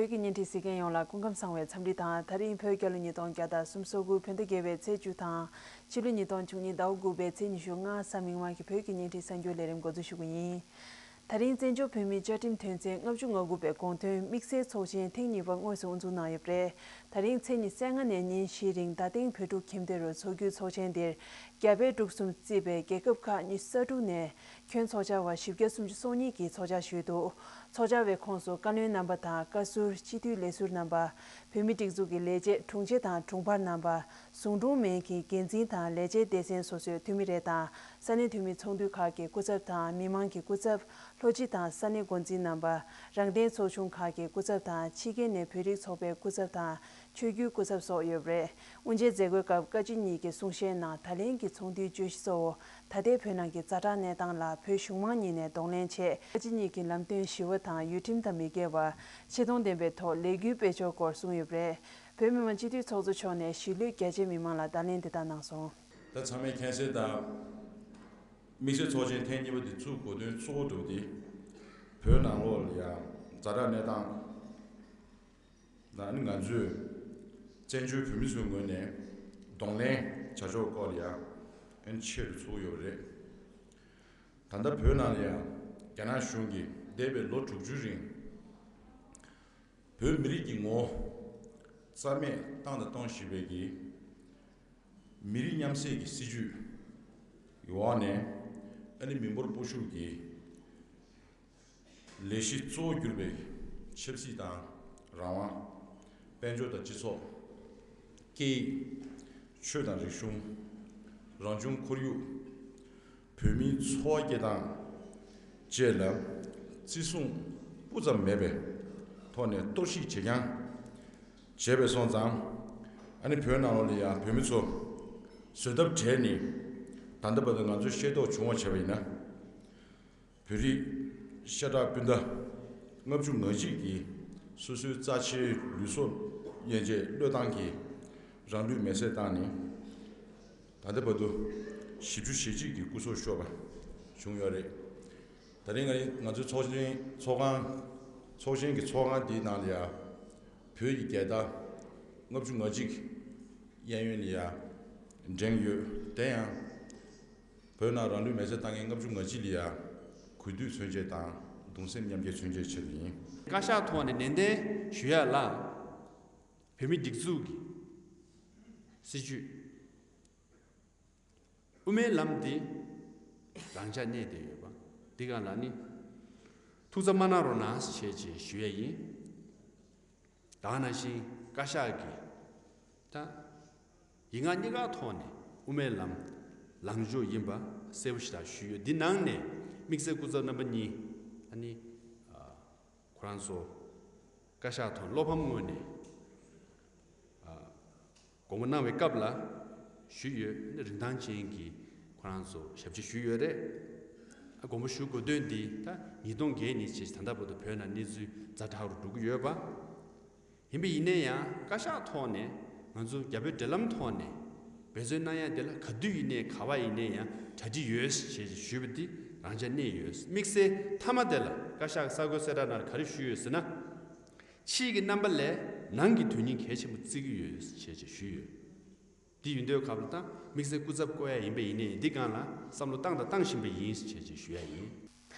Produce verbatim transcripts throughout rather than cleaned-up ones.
བོད་ཀྱི་བརྙན་འཕྲིན་གཟིགས་མཁན་ཡོངས་ལ་སྐུ་ཁམས་བཟང་བའི་འཚམས་འདྲི་དང་། ད་རིང་བོད་རྒྱལ་ལོ་ཉིས་སྟོང་བརྒྱ་དང་སུམ་ཅུ་སོ་དགུ་བོད་ཟླ་བརྒྱད་པའི་ཚེས་བཅུ་དང་། ཕྱི་ལོ་ཉིས་སྟོང་བཅུ་གཉིས་ཟླ་བ་དགུ་པའི་ཚེས་ཉི་ཤུ་རྩ་ལྔ་གཟའ་མིག་དམར་གྱི་བོད་ཀྱི་བརྙན་འཕྲིན་གསར་འགྱུར་ལས་རིམ་འགོ་འཛུགས་ཞུ་གི་ཡིན། ད་རིང་བཙན་བྱོལ་བོད་མིའི་བཅའ་ཁྲིམས་དོན་ཚན་ལྔ་བཅུ་ང་དགུ་པའི་དགོངས་དོན་དམིགས་བསལ་ཚོགས་ཆེན་ཐེངས་གཉིས་པ་དངོས་སུ་དབུ་འཛུགས་གནང་ཡོད་པ་རེད། ད་རིང་ཚེས་ཉི་ཤུ་རྩ་ལྔ་ནས་ཉིན་བཞིའི་རིང་རྡ་སྟེང་བོད་ཕྲུག་ཁྱིམ་སྡེ་རུ་འཚོགས་རྒྱུའི་ཚོགས་ཆེན་འདིར་རྒྱ་བལ་འབྲུག་གསུམ་གཙོས་པའི་རྒྱལ་ཁབ་ཁག་ཉི་ཤུ་རྩ་དྲུག་ནས་ཁྱོན་ཚོགས་བཅར་བ་བཞི་བརྒྱ་སུམ་ཅུ་སོ་གཉིས་ཀྱིས་ཚོགས་བཅར་ཞུས་འདུག་ཚོགས་བཅར་བའི་ཁོངས་སུ་བཀའ་བློན་རྣམ་པ་དང་། བཀའ་ཟུར། སྤྱི་འཐུས་ལས་ཟུར་རྣམ་པ། བོད་མིའི་སྒྲིག་འཛུགས་ཀྱི་ལས་བྱེད་དྲུང་ཆེ་དང་དྲུང་འཕར་རྣམ་པ། ཟུང་དྲུང་མིན་གྱི་འགན་འཛིན་དང་ལས་བྱེད་སྡེ་ཚན་སོ་སོའི་འཐུས་མི་རེ་དང་། ས་གནས་འཐུས་མི་ཚོགས་འདུ་ཁག་གི་སྐུ་ཚབ་དང་། མི་མང་གི་སྐུ་ཚབ། ལྷོ་སྤྱི་དང་ས་གནས་འགོ་འཛིན་རྣམ་པ། རང་བདེན་ཚོགས་ཆུང་ཁག་གི་སྐུ་ཚབ་དང་། ཕྱི་རྒྱལ་ནས་བོད་རིགས་ཚོགས་པའི་སྐུ་ཚབ་དང་། ཆོས་བརྒྱུད་སྐུ་ཚབ་སོགས་ཡོད་པ་རེད། དབུ་འབྱེད་མཛད་སྒོའི་སྐབས་བཀའ་སྤྱི་གཉིས་ཀྱི་གསུང་བཤད་ནང་། ད་ལན་གྱི་ཚོགས་འདུའི་བརྗོད་གཞི་གཙོ་བོ། ད་ལྟའི་བོད་ནང་གི་ཛ་དྲག་གནས་སྟངས་ལ་བོད་གཞུང་མང་གཉིས་ནས་གདོང་ལེན་ཆེད། བཀའ་སྤྱི་གཉིས་ཀྱི་ལམ་སྟོན་ཞི་བ་དང་། ཡུལ་ཁྲིམས་དང་མི་འགལ་བ། ཆེ་མཐོང་ལྡན་པའི་ཐོག་ལས་འགུལ་སྤེལ་ཕྱོགས་སྐོར་གསུངས་ཡོད་པ་རེད། བོད་མི་མང་སྤྱི་འཐུས་ཚོགས་གཙོ་མཆོག་ནས་གཞིས་ལུས་རྒྱ་ཆེའི་མི་མང་ལ་བརྡ་ལན་འདི་ལྟར་གནང་སོང་། ད་ཚང་མས་མཁྱེན་གསལ་ལྟར། དམིགས་བསལ་ཚོགས་ཆེན་ཐེངས་གཉིས་པ་འདི་བཙུགས་དགོས་དོན་གཙོ་བོ་འདྲ་བོ་དེ། བོད་ནང་ལོགས་ལ་ཡང་ཛ་དྲག་གནས་སྟངས་ལ་ནི་ང་ཚོས་བཙན་བྱོལ་བོད་མི་ཚོའི་ངོས་ནས་གདོང་ལེན་བྱ་ཕྱོགས་སྐོར་ལ་ཡང་ཨ་ནི་ཆེད་དུ་ཚུགས་ཡོད་པ་རེད། ད་ལྟ་བོད་ནང་ལ་ཡང་རྒྱ་ནག་གཞུང་གིས་འདས་པའི་ལོ་དྲུག་ཅུའི་རིང་བོད་མི་རིགས་ཀྱི་ངོ་བོ་རྩ་མེད་བཏང་དང་གཏོང་བཞིན་པའི་གི་མི་རིགས་མཉམ་བསྲེས་ཀྱི་སྲིད་ཇུས་ཀྱི་འོག་ནས་ཨ་ནི་མི་འབོར་སྤོ་བཤུག་གི་ལས་གཞི་གཙོ་བོ་གྱུར་པའི་ཆབ་སྲིད་དང་རང་དབང་། དཔལ་འབྱོར་དང་སྤྱི་ཚོགས། སྐད་ཡིག་ཆོས་དང་རིག་གཞུང་། རང་བྱུང་ཁོར་ཡུག་བོད་མིའི་འཚོ་བ་སྐྱེལ་སྟངས་བཅས་ལ་བརྩི་སྲུང་སྤུ་ཙམ་མེད་པའི་ཐོག་ནས་གཏོར་བཤིག་བྱེད་རྐྱང་བྱས་པས་སོང་ཙང་། ཨ་ནི་བོད་ནང་ལོགས་ལ་ཡང་བོད་མི་ཚོ་བཟོད་ཐབས་བྲལ་ནས། ད་ལྟ་བར་དུ་ང་ཚོས་ཤེས་རྟོགས་བྱུང་བ་བྱས་པ་ཡིན་ན། བོད་རིགས་ཤ་ཁྲག་སྤུན་ཟླ་ལྔ་བཅུ་ང་གཅིག་གིས་སོ་སོའི་རྩ་ཆེའི་ལུས་སྲོག་ཡན་ཆད་བློས་བཏང་གིས་རང་ལུས་མེར་སྲེག་བཏང་ནས། ད་ལྟ་བར་དུ་བཞི་བཅུ་ཞེ་གཅིག་གི་སྐུ་སྲོག་ཤོར་བ་བྱུང་ཡོད་རེད། ད་རིང་ང་ང་ཚོའི་ཚོགས་ཆེན་ཚོགས་ཁང་། ཚོགས་ཆེན་གྱི་ཚོགས་ཁང་འདིའི་ནང་ལ་ཡ་བོད་ཀྱི་རྒྱལ་དར་ལྔ་བཅུ་ང་གཅིག་གཡས་གཡོན་ལ་ཡ་བསྒྲེངས་ཡོད། དེ་ཡང་བོད་ནང་རང་ལུས་མེར་སྲེག་བཏང་མཁན་ལྔ་བཅུ་ང་གཅིག་ལ་ཡ་གུས་འདུད་མཚོན་བྱེད་དང་གདུང་སེམས་མཉམ་སྐྱེད་མཚོན་བྱེད་ཆེད་དུ་ཡིན། བཀའ་ཤག་ཐོག་ནས་ནན་ཏན་ཞུ་ཡ་ལ། བོད་མིའི་སྒྲིག་འཛུགས་ཀྱི་སྲིད་ཇུས། དབུ་མའི་ལམ་འདི་རང་འཇགས་གནས་བསྡད་ཡོད་པ་འདི་སྒང་ལ་ནི་ཐུགས་འཚབ་མ་གནང་རོགས་གནང་ཞེས་བྱས་ཞུ་ཡས་ཡིན། ད་ག་ནང་བཞིན་བཀའ་ཤག་གིས་ད་ཡིག་ངག་གཉིས་ཀ་ཐོག་ནས་དབུ་མའི་ལམ་ལངས་ཕྱོགས་ཡིན་པ་གསལ་པོ་ཞེ་དྲག་ཞུས་ཡོད། འདི་ནང་ནས་དམིགས་བསལ་སྐུ་ཚབ་རྣམ་པ་གཉིས་ཨ་ནི་ཁོ་རང་ཚོ་བཀའ་ཤག་ཐོག་བློ་ཕམ་ངོས་ནས་དགོངས་པ་གནང་བའི་སྐབས་ལ་ཞུས་ཡོད། རིན་ཐང་ཅན་གྱི་ཁོ་རང་ཚོ་ཞབས་ཕྱི་ཞུས་ཡོད་རེད། ཨ་དགོངས་པ་ཞུ་དགོས་དོན་འདི་ད་ཉིས་སྟོང་བརྒྱད་ནས་བྱས་ད་ལྟ་བར་དུ་བོད་ནང་གནས་ཚུལ་ཛ་དྲག་རུ་འགྲོ་གི་ཡོད་པ། ཡིན་པ་ཡིན་ནའི་ཡང་བཀའ་ཤག་ཐོག་ནས་ང་ཚོ་རྒྱ་བོད་འབྲེལ་ལམ་ཐོག་ནས་འབད་བརྩོན་གནང་ཡ་དེ་ལ་ག་དུས་ཡིན་ནའི་ག་བ་ཡིན་ནའི་ཡང་གྲ་སྒྲིག་ཡོད་ཞེས་ཞུས་པ་འདི་རང་འཇགས་གནས་ཡོད། དམིགས་བསལ་མཐའ་མ་དེ་ལ་བཀའ་ཤག་གི་གསར་འགོད་གསལ་བསྒྲགས་ནང་ལ་ག་རེ་ཞུས་ཡོད་ཟེར་ན། ཕྱིའི་གི་རྣམ་པ་ལས་ནང་གི་དོན་སྙིང་གལ་ཆེན་པོ་བརྩི་གི་ཡོད་ཅེས་ཅེས་ཞུས་ཡོད། འདི་ཡིན་དུས་སྐབས་ལ་ད་དམིགས་བསལ་སྐུ་ཚབ་བསྐོ་ཡ་ཡིན་པ་ཡིན་ནའི་འདི་སྒང་ལ་བསམ་བློ་བཏང་དང་བཏང་བཞིན་པ་ཡིན་ཅེས་ཅེས་ཞུ་ཡ་ཡིན།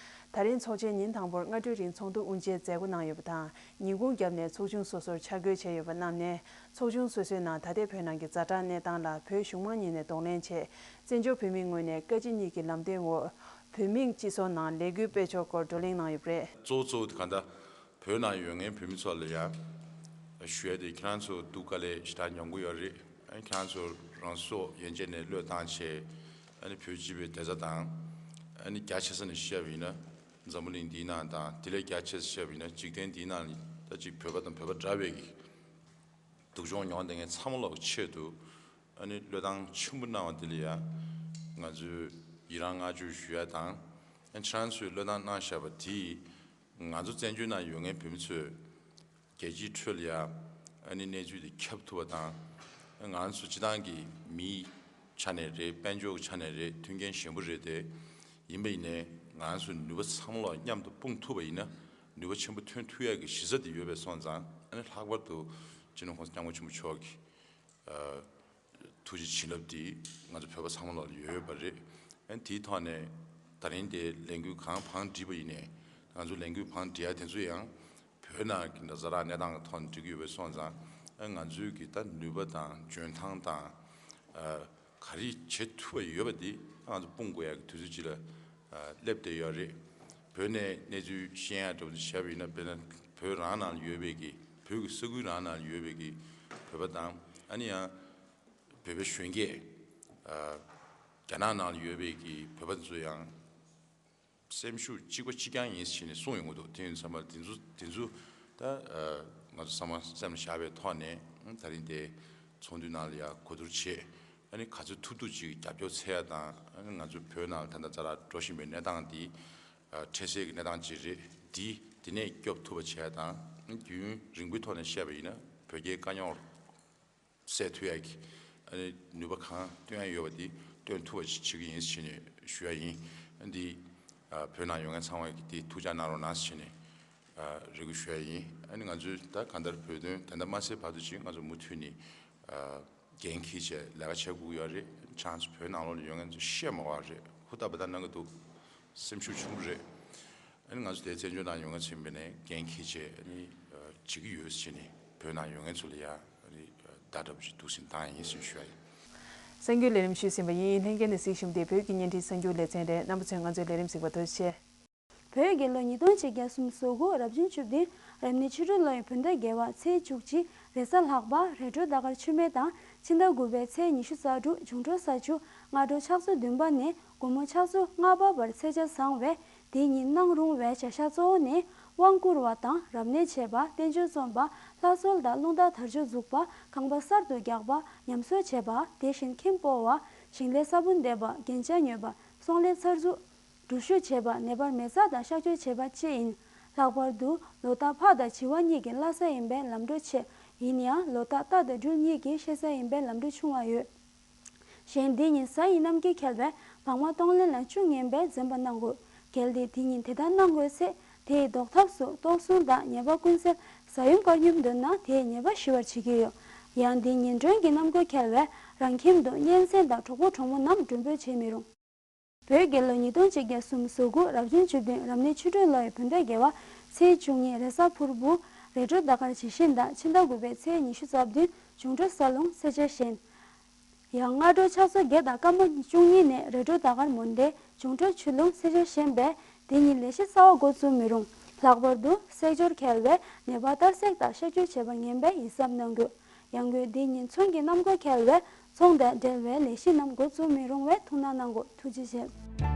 ད་རིང་ཚོགས་ཆེན་ཉིན་དང་པོར་སྔ་དྲོའི་རིང་ཚོགས་འདུ་དབུ་འབྱེད་མཛད་སྒོ་གནང་ཡོད་པ་དང་། ཉིན་གུང་རྒྱབ་ནས་ཚོགས་ཆུང་སོ་སོར་ཆ་བགོས་བྱས་ཡོད་པ་རྣམས་ནས། ཚོགས་ཆུང་སོ་སོའི་ནང་ད་ལྟའི་བོད་ནང་གི་ཛ་དྲག་གནས་སྟངས་ལ་བོད་གཞུང་མང་གཉིས་ནས་གདོང་ལེན་ཆེད། བཙན་བྱོལ་བོད་མིའི་ངོས་ནས་བཀའ་སྤྱི་གཉིས་ཀྱི་ལམ་སྟོན་འོག་བོད་མིའི་སྤྱི་ཚོགས་ནང་ལས་འགུལ་སྤེལ་ཕྱོགས་སྐོར་བགྲོ་གླེང་གནང་ཡོད་པ་རེད། གཙོ་བོ་གཙོ་བོ་དེ་གང་ལྟར་བོད་ནང་ཡོད་མཁན་བོད་མི་ཚོ་ལ་ཡང་ཞུ་ཡ་དེ། ཁྱེད་རང་ཚོ་སྡུག་དཀའ་ལས་ཞེ་དྲག་མྱོང་གི་ཡོད་རེད། ཨ་ནི་ཁྱེད་རང་ཚོ་རང་སྲོག་ཡན་ཆད་ནས་བློས་བཏང་བྱས། ཨ་ནི་བོད་སྤྱི་པའི་བདེ་རྩ་དང་། ཨ་ནི་རྒྱ་ཆེ་ས་ནས་བཤད་པ་ཡིན་ན་འཛམ་བུ་གླིང་འདིའི་ནང་དང་། དེ་ལས་རྒྱ་ཆེ་ས་བཤད་པ་ཡིན་ན་འཇིག་རྟེན་འདིའི་ནང་ལ་ད་ཅིག་བོད་པ་དང་བོད་པ་འདྲ་བའི་གི་སྡུག་སྦྱོང་མྱོང་བསྡད་མཁན་ཚང་མ་ལོག་ཆེད་དུ། ཨ་ནི་བློས་བཏང་ཆེན་པོ་གནང་བ་འདི་ལ་ཡང་ང་ཚོས་ཡི་རང་བསྔགས་བརྗོད་ཞུ་ཡ་དང་། ཨ་ནི་ཁྱེད་རང་ཚོས་བློས་བཏང་གནང་བཞག་པ་དེས་ང་ཚོ་བཙན་བྱོལ་ནང་ཡོད་མཁན་བོད་མི་ཚོས་རྒྱལ་སྤྱིའི་ཁྲོད་ལ་ཡང་ཨ་ནི་གནས་ཚུལ་དེ་ཁྱབ་ཐུབ་པ་དང་། ང་ཚོ་སྤྱི་བཏང་གི་མིའི་ཆ་ནས་རེད། དཔལ་འབྱོར་གྱི་ཆ་ནས་རེད། མཐུན་རྐྱེན་ཞན་པོ་རེད་དེ། ཡིན་པ་ཡིན་ནའི་ང་ཚོ་ནུས་པ་ཚང་མ་ལོག་མཉམ་དུ་སྤུངས་ཐུབ་པ་ཡིན་ན་ནུས་པ་ཆེན་པོ་ཐོན་ཐུབ་ཡག་གི་གཞི་རྩ་དེ་ཡོད་པས་སོང་ཙང་ ཨ་ནི་ལྷག་པར་དུ་སྤྱི་ནོར་༸གོང་ས་༸སྐྱབས་མགོན་ཆེན་པོ་མཆོག་གི་ཨ་ཐུགས་རྗེ་བྱིན་རླབས་འདི་ང་ཚོ་བོད་པ་ཚང་མ་ལ་ཡོད་ཡོད་པ་རེད། ཨ་ནི་དེའི་ཐོག་ནས་ད་རིང་དེ་ལས་འགུལ་གང་བང་བསྒྲིགས་པ་ཡིན་ནའི། ང་ཚོ་ལས་འགུལ་བང་བསྒྲིགས་ཡ་དེ་ཚོ་ཡང་བོད་ནང་གི་ཛ་དྲག་གནས་སྟངས་ཀྱི་ཐོག་ནས་བསྒྲིགས་ཀྱི་ཡོད་པའི་སོང་ཙང་། ཨ་ང་ཚོའི་གི་ད་ནུས་པ་དང་འཇོན་ཐང་དང་ཨ་ག་རེ་བྱེད་ཐུབ་པ་ཡོད་པ་འདི་ང་ཚོ་སྤུངས་དགོས་ཡ་གི་དུས་ཚོད་ཅིག་ལ་ཨ་སླེབས་བསྡད་ཡོད་རེད། བོད་ནས་གནས་ཚུལ་ཤེས་ཡ་འདྲ་པོ་ཅིག་བྱས་པ་ཡིན་ན། དཔེར་ན་བོད་རང་ནང་ལ་ཡོད་པའི་གི་བོད་ཀྱི་ས་ཁུལ་རང་ནང་ལ་ཡོད་པའི་གི་བོད་པ་དང་། ཨ་ནི་ཡང་བོད་པའི་གཞོན་སྐྱེས་ཨ་རྒྱ་ནག་ནང་ལ་ཡོད་པའི་གི་བོད་པ་ཚོ་ཡང་སེམས་ཤུགས་གཅིག་པ་གཅིག་རྐྱང་ཡིན་ཟེར་ནས་གསུངས་ཡོང་གི་འདུག་དེ་ཡིན་ཙང་མ་དེ་ཚོ་དེ་ཚོ་ད་ཨ་ང་ཚོ་ཚང་མ་སེམས་ལ་བཞག་པའི་ཐོག་ནས། ཨ་ད་རིང་དེ་ཚོགས་འདུའི་ནང་ལ་ཡ་གོ་བསྡུར་བྱས། ཨ་ནི་ག་ཚོད་ཐུབ་ཐུབ་ཅིག་རྒྱབ་སྐྱོར་འཚོལ་ཡ་དང་། ཨ་ནི་ང་ཚོ་བོད་ནང་ལ་ད་ལྟ་ཛ་དྲག་འགྲོ་བཞིན་པའི་གནས་སྟངས་འདི་ཨ་འཕྲལ་སེལ་གྱི་གནས་སྟངས་ཅིག་རེད། འདི་འདི་ནས་སྐྱོབ་ཐུབ་པ་བྱས་དང་། ཨ་ནི་རྒྱུན་རིང་པོའི་ཐོག་ནས་བཤད་པ་ཡིན་ན། བོད་རྒྱའི་དཀའ་རྙོག་སེལ་ཐུབ་ཡ་གི་ཨ་ནི་ནུས་པ་གང་བཏོན་ཡ་ཡོད་པ་དེ་བཏོན་ཐུབ་པ་ཞིག་བྱེད་ཀྱི་ཡིན་ཟེར་ནས་ཞུ་ཡ་ཡིན། ཨ་འདི་ཨ་བོད་ནང་ཡོད་མཁན་ཚང་མ་གི་དེ་ཐུགས་འཇགས་གནང་རོགས་གནང་ཟེར་ནས་ཨ་རེ་སྐུལ་ཞུ་ཡ་ཡིན། ཨ་ནི་ང་ཚོས་ད་གང་ལྟར་བོད་དོན་ད་ལྟ་མ་སེལ་བར་དུ་ཅིག་ང་ཚོ་མུ་མཐུད་ནས་ཨ་འགན་འཁྱེར་བྱས་ལས་ཀ་བྱེད་དགོས་ཀྱི་ཡོད་རེད། ཆང་ཚོ་བོད་ནང་ལོགས་ལ་ཡོད་མཁན་ཚོ་བཤད་མ་དགོས་རེད། ཧུར་ཐག་འབད་ཐག་གནང་གི་འདུག་སེམས་ཤུགས་ཆེན་པོ་རེད། ཨ་ནི་ང་ཚོ་དེ་བཙན་བྱོལ་ནང་ཡོད་མཁན་ཚོའི་མི་ནས་འགན་འཁྱེར་བྱས། ཨ་ནི་ཨ་བྱེད་ཀྱི་ཡོད་ཟེར་ནས་བོད་ནང་ཡོད་མཁན་ཚོ་ལ་ཡ་ཨ་ནི་ཨ་བརྡ་འདྲ་པོ་ཞིག་འདུག་སེ་བཏང་ཡ་ཡིན་ཟེར་ཞུ་ཡ་ཡིན། གསར་འགྱུར་ལས་རིམ་ཞུས་ཟིན་པ་ཡིན། ལྷན་རྒྱས་ནས་གཟིགས་བཞིན་པ་དེ་བོད་ཀྱི་བརྙན་འཕྲིན་གསར་འགྱུར་ལེ་ཚན་རེད། རྣམ་པ་ཚོས་ང་ཚོའི་ལས་རིམ་གཟིགས་པར་ཐུགས་རྗེ་ཆེ། བོད་རྒྱལ་ལོ་ཉིས་སྟོང་ཆིག་བརྒྱ་སུམ་ཅུ་སོ་དགུ་རབ་བྱུང་བཅུ་བདུན་རབ་གནས་ཆུ་སྦྲུལ་ལོའི་བོད་ཟླ་བརྒྱད་པ་ཚེས་བཅུ་གཅིག་རེས་གཟའ་ལྷག་པ། རེས་འགྲོགས་ཟླ་སྐར་མཆོད་མེ་དང་། ཕྱི་ཟླ་དགུ་པའི་ཚེས་ཉི་ཤུ་རྩ་དྲུག་འབྱུང་འཕྲོད་ས་བཅུ། སྔ་དྲོ་ཕྱག་ཚོད་བདུན་པ་ནས་དགོང་མོ་ཕྱག་ཚོད་ལྔ་པ་བར་ཚེས་བཅད་བཟང་བས། དེ་ཉིན་གནང་རུང་བའི་བྱ་བཞག་གཙོ་བོ་ནི། དབང་བསྐུར་བ་དང་། རབ་གནས་བྱེད་པ། རྟེན་མཆོག་རྩོམ་པ། ལྷ་གསོལ་དང་རླུང་རྟ་དར་ལྕོག་འཛུགས་པ། ཁང་པ་གསར་དུ་རྒྱག་པ། ཉམས་གསོ་བྱེད་པ། དེ་བཞིན་ཁྱིམ་སྤོ་བ། ཞིང་ལས་ས་བོན་འདེབས་པ། རྒྱན་ཆ་ཉོས་པ། ཚོང་ལས་འཚར་འཛུགས། སྒྲུབ་ཞུགས་བྱེད་པ། ནད་པར་མེ་བཙའ་དང་གཤག་བཅོས་བྱེད་པ་བཅས་ཡིན། ལྷག་པར་དུ་ལོ་རྟགས་ཕག་དང་བྱི་བ་གཉིས་ཀྱི་བླ་གཟའ་ཡིན་པས་ལམ་འགྲོ་ཆེ། ཡིན་ཡང་ལོ་རྟགས་རྟ་དང་སྦྲུལ་གཉིས་ཀྱི་བཤད་གཟའ་ཡིན་པས་ལམ་འགྲོ་ཆུང་བ་ཡོད། གཞན་འདི་ཉིན་གཟའ་ཡི་གནམ་གྱིས་ཁེལ་བས་བག་མ་གཏོང་ལེན་ལ་བཅུད་ངན་པས་འཛེམ་པ་གནང་དགོས། གལ་ཏེ་འདི་ཉིན་དེ་ལྟར་གནང་དགོས་ཚེ། དེ་ཡི་ཟློག་ཐབས་སུ་ལྟོགས་ཟུངས་དང་ཉེས་པ་ཀུན་སེལ་གཟའ་ཡུམ་བཀའ་ཉོན་འདོན་ན་དེས་ཉེས་པ་ཞི་བར་བྱེད་ཀྱི་ཡོད། ཡང་འདི་ཉིན་མགྲོན་གྱི་གནམ་སྒོ་ཁེལ་བས་རང་ཁྱིམ་དུ་གཉེན་ཚན་དང་གྲོགས་པོ་གྲོགས་མོ་རྣམས་མགྲོན་འབོད་བྱེད་མི་རུང་། བོད་རྒྱལ་ལོ་ཉིས་སྟོང་ཆིག་བརྒྱ་སུམ་ཅུ་སོ་དགུ་རབ་བྱུང་བཅུ་བདུན་རབ་གནས་ཆུ་སྦྲུལ་ལོའི་བོད་ཟླ་བརྒྱད་པ་ཚེས་བཅུ་གཉིས་རེས་གཟའ་ཕུར་བུ། རེས་འགྲོགས་ཟླ་སྐར་ཇི་བཞིན་དང་། ཕྱི་ཟླ་དགུ་པའི་ཚེས་ཉི་ཤུ་རྩ་བདུན་འབྱུང་འཕྲོད་ས་རླུང་ཚེས་བཅད་བཞིན། ཡང་སྔ་དྲོ་ཕྱག་ཚོད་བརྒྱད་དང་སྐར་མ་བཅུ་གཉིས་ནས་རེས་འགྲོགས་ཟླ་སྐར་མོན་དེ་འབྱུང་འཕྲོད་ཆུ་རླུང་ཚེས་བཅད་བཞིན་པས། དེ་ཉིན་ལས་གཞི་གསར་པ་འགོ་བཙུགས་མི་རུང་། ལྷག་པར་དུ་བསྲེག་སྦྱོར་ཁེལ་བས་ནད་པ་གཏར་སྲེག་དང་གཤག་བཅོས་བྱེད་པ་ངན་པས་ཡིད་གཟབ་གནང་དགོས། ཡང་སྒོས་འདི་ཉིན་ཚོང་གི་གནམ་སྒོ་ཁེལ་བས་ཚོང་དང་འབྲེལ་བའི་ལས་གཞི་རྣམས་འགོ་བཙུགས་མི་རུང་བས་ཐུགས་སྣང་གནང་དགོས། ཐུགས་རྗེ་ཆེ།